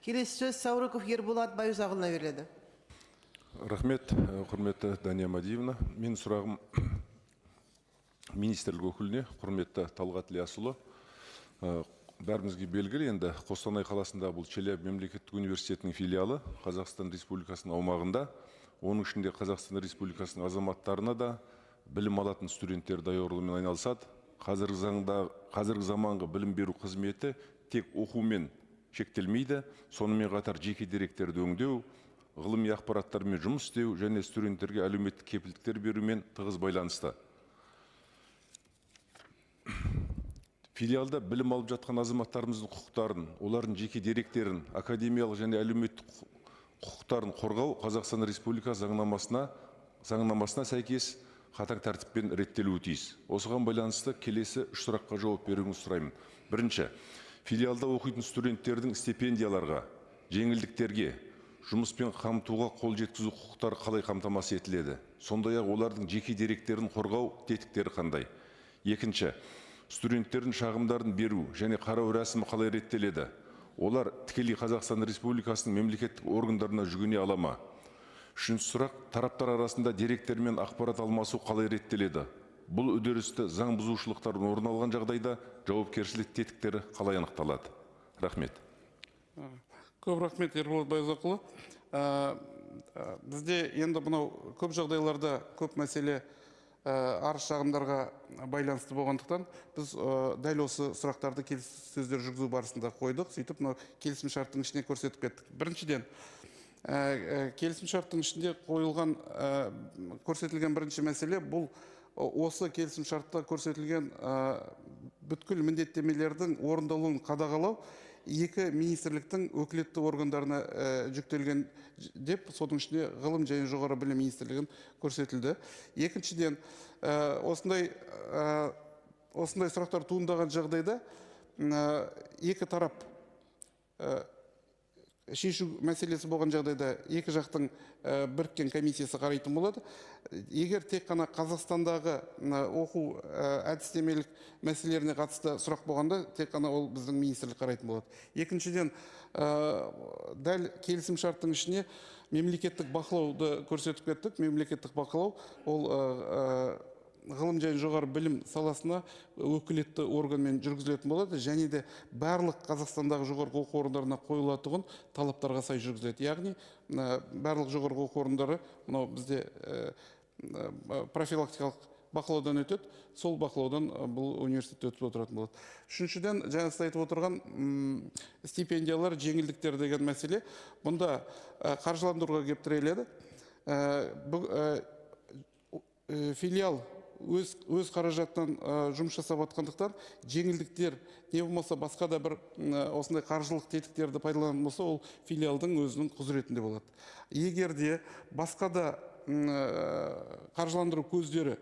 Келесі сөз Саурыков Ерболат Байұзақұлына беріледі. Рахмет, құрметті Дания Мадиевна. Менің сұрағым министрлік өкіліне, құрметті Талғат Ілиясұлы. Бәрімізге белгілі, енді Қостанай қаласында бұл Челябі мемлекеттік университетінің филиалы Қазақстан Республикасының аумағында, оның ішінде Қазақстан Республикасының азаматтарына да білім алатын студенттер даярлаумен айналысады. Қазіргі заманғы білім беру қызметі тек оқумен шектелмейді, сонымен қатар жеке деректерді өңдеу, ғылыми ақпараттармен жұмыс істеу және студенттерге әлеуметтік кепілдіктер берумен тығыз байланысты. Филиалда білім алып жатқан азаматтарымыздың құқықтарын, олардың жеке деректерін, академиялық және әлеуметтік құқықтарын қорғау Қазақстан Республикасы заңнамасына сәйкес қатаң тәртіппен реттелуі тиіс. Осыған байланысты келесі үш сұраққа жауап беруіңізді сұраймын. Бірінші, филиалда оқитын студенттердің стипендияларға, жеңілдіктерге, жұмыспен қамтуға қол жеткізу құқықтары қалай қамтамасыз етіледі? Сондай-ақ олардың жеке деректерін қорғау тетіктері қандай? Екінші, студенттердің шағымдарын беру және қарау рәсімі қалай реттеледі? Олар тікелей Қазақстан Республикасының мемлекеттік органдарына жүгіне ала ма? Үшінші сұрақ, тараптар арасында деректермен ақпарат алмасу қалай реттеледі? Бұл үдерісті заң бұзушылықтардың орын алған жағдайда жауапкершілік тетіктері қалай анықталады? Рахмет. Көп рахмет, Ерболат Байұзақұлы. Бізде енді мынау көп жағдайларда көп мәселе арыз шағымдарға байланысты болғандықтан біз дәл осы сұрақтарды келіссөздер жүргізу барысында қойдық. Сөйтіп мынау келісімшарттың ішіне көрсетіп кеттік. Біріншіден, келісімшарттың ішінде қойылған, көрсетілген бірінші мәселе бұл осы келісімшартта көрсетілген бүткіл міндеттемелердің орындалуын қадағалау екі министрліктің өкілетті органдарына жүктелген деп, соның ішінде Ғылым және жоғары білім министрлігін көрсетілді. Екіншіден, осындай сұрақтар туындаған жағдайда екі тарап шешу мәселесі болған жағдайда екі жақтың біріккен комиссиясы қарайтын болады. Егер тек қана Қазақстандағы оқу әдістемелік мәселелеріне қатысты сұрақ болғанда, тек қана ол біздің министрлік қарайтын болады. Екіншіден, дәл келісімшарттың ішіне мемлекеттік бақылауды көрсетіп кеттік. Мемлекеттік бақылау ол ғылым және жоғары білім саласына өкілетті органмен жүргізілетін болады және де барлық Қазақстандағы жоғарғы оқу орындарына қойылатұғын талаптарға сай жүргізіледі. Яғни барлық жоғарғы оқу орындары мынау бізде профилактикалық бақылаудан өтеді, сол бақылаудан бұл университет өтіп отыратын болады. Үшіншіден, жаңа сіз айтып отырған стипендиялар, жеңілдіктер деген мәселе бұнда қаржыландыруға келіп тіреледі. Филиал өз қаражатынан жұмыс жасап жатқандықтан жеңілдіктер не болмаса басқа да бір осындай қаржылық тетіктерді пайдаланатын болса, ол филиалдың өзінің құзыретінде болады. Егер де басқа да қаржыландыру көздері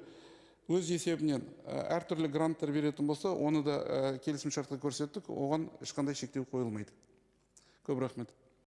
өз есебінен әртүрлі гранттар беретін болса, оны да келісімшартқа көрсеттік, оған ешқандай шектеу қойылмайды. Көп рахмет.